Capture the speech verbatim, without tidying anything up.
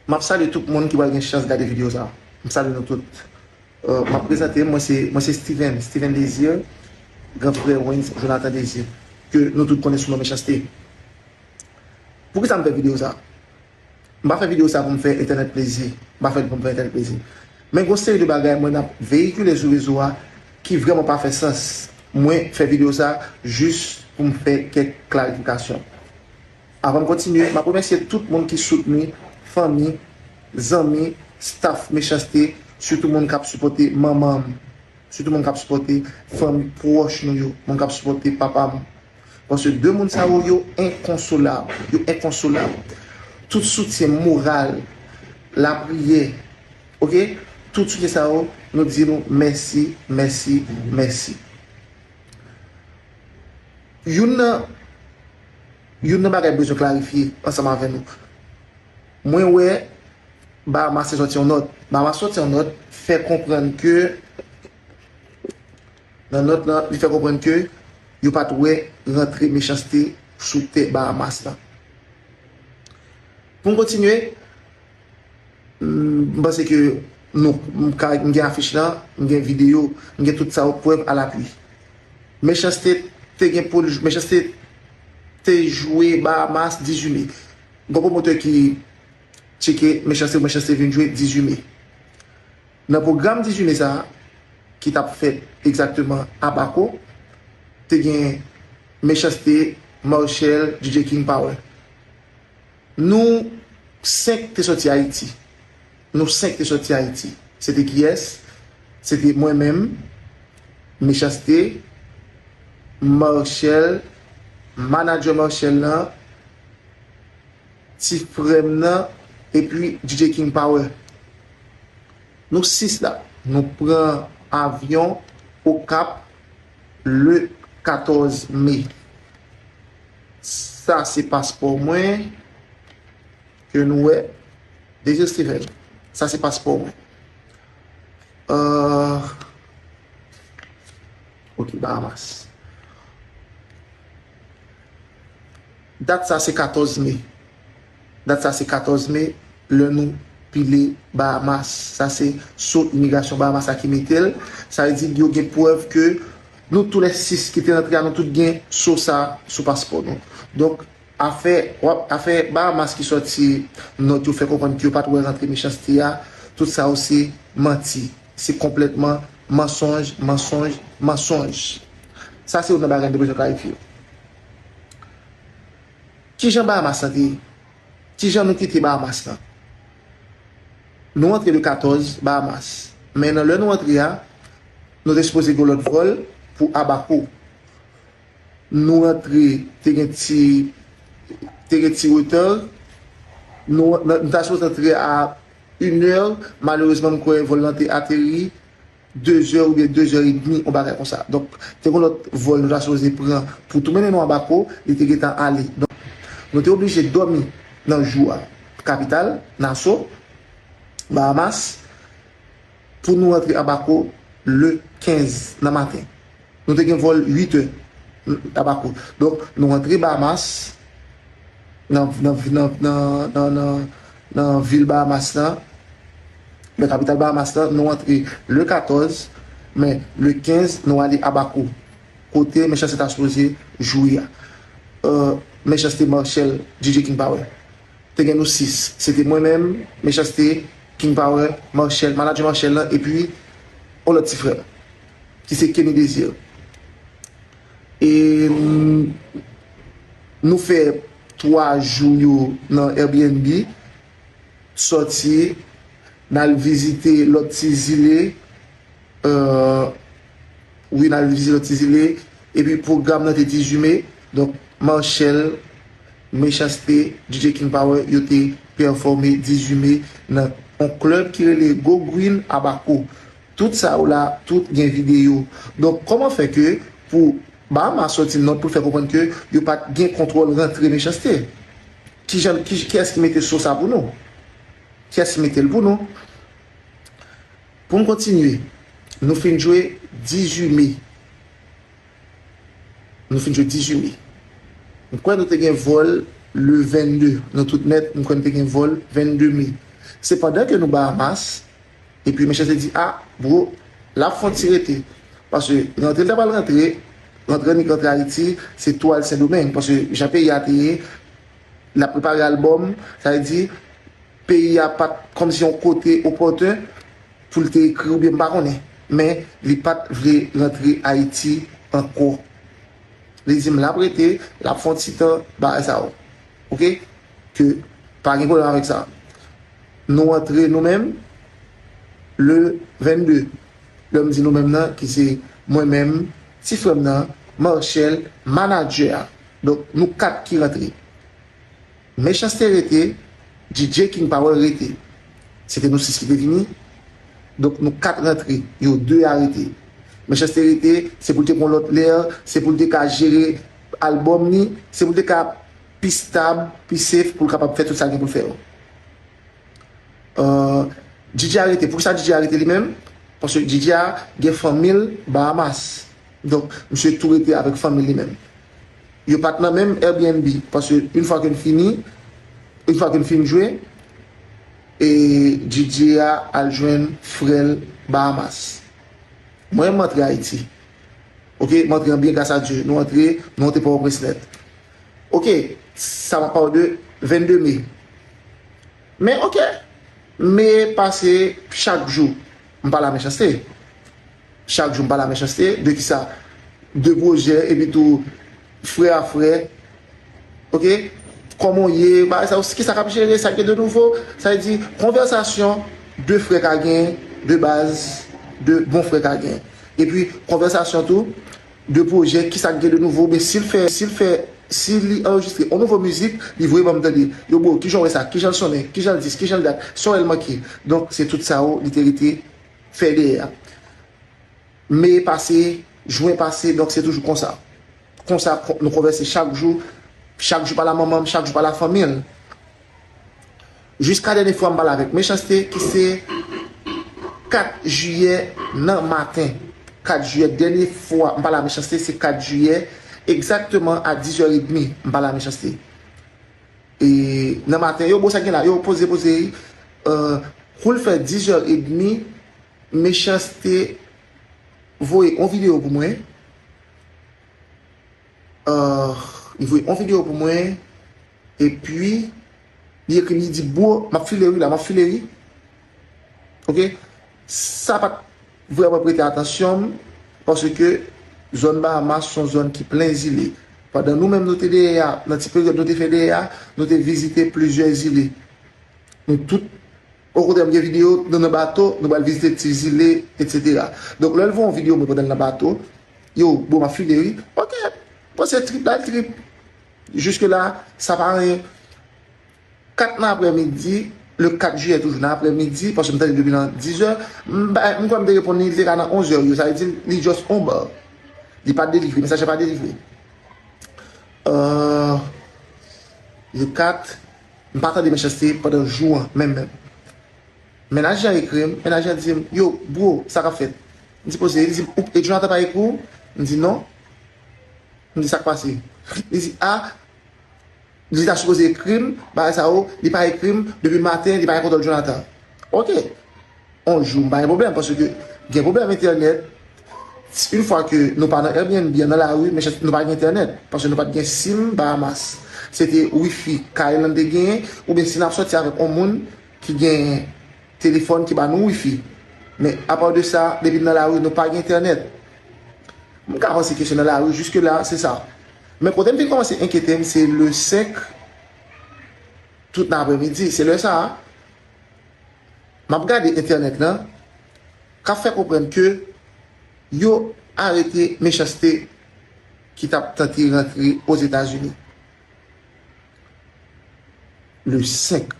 M ap salye tout moun ki pral gen chans gade videyo sa a. M salye nou tout. Euh, m ap prezante m, mwen se, mwen se Steven, Steven Désir, gran frè Wens Jonathan Désir, ke nou tout konnen sou non Mechanste. Poukisa m fè videyo sa a? M pa fè videyo sa pou m fè entènèt plezi. M pa fè l pou m fè entènèt plezi. Men gon seri de bagay mwen ap veyikile sou rezo a ki vrèman pa fè sans. Mwen fè videyo sa jis pou m fè kèk klarifikasyon. Avan m kontinye, m ap remèsye tout moun ki soutni, fanmi, zanmi, staff Mechanste, sitou moun k ap sipòte manman m, sitou moun k ap sipòte fanmi pwòch nou yo, moun k ap sipòte papa m. Paske de moun sa yo, yo enkonsolab, yo enkonsolab. Tout soutyen moral, lapriyè, oke? Tout soutyen sa yo, nou di nou mèsi, mèsi, mèsi. Youn nan, youn nan bagay m bezwen klarifye ansanm avè nou. Mwen wè Bahamas te sòti yon nòt. Bahamas sòti yon nòt, fè konprann ke, nan nòt lan, li fè konprann ke yo pa t wè rantre Mechanste sou tè Bahamas lan. Pou m kontinye, m panse ke nou, m ka, m gen afich lan, m gen videyo, m gen tout sa yo, prèv alapui. Mechanste te gen pou l, Mechanste te jwe Bahamas dizuit me. Gon pwomotè ki tcheke Mechanste, Mechanste vin jwe dizuit me. Nan pwogram dizuit me sa a, ki t ap fèt egzakteman Abaco, te gen Mechanste, Marshall, D J King Power. Nou senk te sòti Ayiti. Nou senk te sòti Ayiti. Se te kiyès? Se te mwen menm, Mechanste, Marshall, manadjè Marshall lan, ti frè m nan, epi D J King Power. Nou sis la. Nou pran avyon Okap le katòz me. Sa se paspò mwen ke nou wè. Désir Steven. Sa se paspò mwen. Euh, ok, Bahamas. Dat sa se katòz me. Dat sa se katòz me, lè nou pile Bahamas. Sa se so imigrasyon Bahamas la ki mete l. Sa vle di yo gen prèv ke nou tou lè sis ki te rantre a, nou tout gen so sa sou paspò nou. Donk, afè, w ap, afè Bahamas ki sòti nòt yo fè konprann ke yo pa t wè rantre Mechanste a, tout sa yo se manti. Se konplètman mansonj, mansonj, mansonj. Sa se youn nan bagay nou te bezwen klarifye. Kijan Bahamas lan te ye? Kijan nou kite Bahamas lan? Nou antre le katòz Bahamas. Men nan lè nou antre a, nou te sipoze gen lòt vòl pou Abaco. Nou antre, te gen ti, te gen ti reta. Nou, nou, nou ta sipoze antre a inè. Malerezman, m kwè vòl lan te ateri dezè oubyen dezè edmi, yon bagay konsa. Donk, te gen lòt vòl nou ta sipoze pran pou tou mennen nou Abaco, li te gentan ale. Donk, nou te oblije dòmi nan jou a kapital, Nassau, Bahamas, pou nou rantre Abaco le kenz nan maten. Nou te gen vòl uit è Abaco. Donk, nou rantre Bahamas, nan, nan, nan, nan, nan, nan, nan vil Bahamas lan, nan kapital Bahamas lan, nou antre le katòz, men le kenz, nou ale Abaco, kote Mechanste ta sipoze jwe a. Euh, Mechanste, Marshall, D J King Power. Te gen nou sis. Se te mwen menm, Mechanste, King Power, Marshall, manadjè Marshall lan, epi yon lòt ti frè, ki se Kenny Désir. E, mm, nou fè twa jou yo nan Airbnb, sòti, n al vizite lòt ti zile, euh, wi, n al vizite lòt ti zile, epi pwogram nan te dizuit me, donk, Marshall, Mechanste, D J King Power, yo te pèfòme dizuit me nan yon klèb ki rele Go Green Abaco. Tout sa yo la, tout gen videyo. Donk, kòman fè ke pou Bahamas sòti nòt pou l fè konprann ke yo pa t gen kontwòl rantre Mechanste? Kijan, ki, kiyès ki mete so sa pou nou? Kiyès ki mete l pou nou? Pou m kontinye, nou fin jwe dizuit me. Nou fin jwe dizuit me. M kwè nou te gen vòl le vennde. Nou tout nèt, m kwè nou te gen vòl vennde me. Se pandan ke nou Bahamas, epi Mechanste di, a, bro, l ap fè yon ti rete. Paske rantre l ta pral rantre, rantre annik rantre Ayiti, se tou al Sendomeng. Paske jan peyi a te ye, l ap prepare albòm, sa vle di, peyi a pa t kòmsi yon kote opòten pou l te ekri oubyen m pa konnen. Men li pa t vle rantre Ayiti ankò. Li di m l ap rete, l ap fè yon ti tan, bagay sa yo. Oke? Ke pa gen pwoblèm avèk sa. Nou antre nou menm le vennde. Lè m di nou menm nan, ki se mwen menm, ti frè m nan, Marchel, manadjè a. Donk, nou kat ki rantre. Mechanste rete, D J King Power rete. Se te nou sis ki te vini. Donk, nou kat rantre, yo de a rete. Mechanste rete, se pou l te pran lòt lè, se pou l te ka jere albòm li, se pou l te ka pi stab, pi safe, pou l kapab fè tout sa gen pou l fè yo. Euh, D J a rete. Poukisa D J a rete li menm? Paske D J a gen fanmi l Bahamas. Donk, misye tou rete avèk fanmi l li menm. Yo pa t nan menm Airbnb. Paske yon fwa ke n fini, yon fwa ke n fin jwe, e D J a al jwenn frè l Bahamas. Mwen, m antre Ayiti. Oke, m antre an byen, gras a Dye. Nou antre, nou antre Pòtoprens nèt. Oke, sa m ap pale de vennde me. Men oke, me pase chak jou, m pale a Mechanste. Chak jou m pale a Mechanste, de kisa? De pwojè, epi tou, frè a frè. Oke? Kòman w ye? Bagay sa yo, kisa k ap jere? Sa k gen de nouvo? Sa vle di, konvèsasyon de frè ka gen, de baz, de bon frè ka gen. Epi, konvèsasyon tou, de pwojè, kisa k gen de nouvo, oubyen si l fè, si l fè, si li anrejistre yon nouvo mizik, li voye ban m tande. Yo, bro, kijan w wè sa? Kijan l sonnen? Kijan l dis? Kijan l dat? Sa w wè l manke? Donk, se tout sa yo, li te rete fè dèyè a. Me pase, jen pase, donk se toujou konsa. Konsa, kon-, nou konvèse chak jou, chak jou pale a manman m, chak jou pale a fanmi l. Jiska dènye fwa m pale avèk Mechanste, ki se kat jiyè nan maten. Kat jiyè, dènye fwa m pale a Mechanste, se kat jiyè, egzakteman a dis è edmi, m pale a Mechanste. E nan maten, yo, bon, sa gen la, yo, poze, poze, euh, kou l fè dis è edmi, Mechanste voye yon videyo pou mwen. Euh, li voye yon videyo pou mwen. Epi, li ekri m, li di, bro, m ap file wi la, m ap file wi. Oke? Sa pa t vrèman prete atansyon m, paske zòn Bahamas se yon zòn ki plen zile. Pandan nou menm nou te dèyè a, nan ti peryòd nou te fè dèyè a, nou te vizite plizyè zile. Nou tout, okontrè, m gen videyo, nou nan bato, nou pral vizite ti zile, etsetera. Donk, lè l voye yon videyo mwen pandan l nan bato, yo, bon, m ap file wi. Oke, bon, se trip la, l trip. Jiske la, sa pa anyen. Kat nan aprèmidi, le kat jiyè toujou nan aprèmidi, paske m tande depi nan dis è, m ba-, m kwè m te reponn li, li te ka nan onz è yo, sa vle di li just on bar. Li pa delivre, mesaj la pa delivre. Euh, le kat, m pa tande Mechanste pandan jou an, menm, menm. Mennaj lan ekri m, mennaj lan di m, yo, bro, sa k ap fèt? M di poze, li di m, ou, e Jonathan pa ekri w? M di non. M di sa k pase? Li di, a, li ta sipoze ekri m, bagay sa yo, li pa ekri m, depi maten, li pa gen kontwòl Jonathan. Oke. On jou, m pa gen pwoblèm, paske gen pwoblèm entènèt. Yon fwa ke nou pa nan Airbnb, nan lari, men nou pa gen entènèt, paske nou pa t gen sim Bahamas. Se te wifi kay lan te genyen, oubyen si n ap sòti avèk yon moun ki gen telefòn ki ba nou wifi. Men, apa de sa, depi n nan lari, nou pa gen entènèt. M ka panse ke se nan lari, jiske la, se sa. Men kote m vin kòmanse enkyete m, se le senk, tout nan aprèmidi, se lè sa a, m ap gade entènèt lan, k ap fè konprann ke yo arete Mechanste ki t ap tante rantre Ozetazini. Le senk.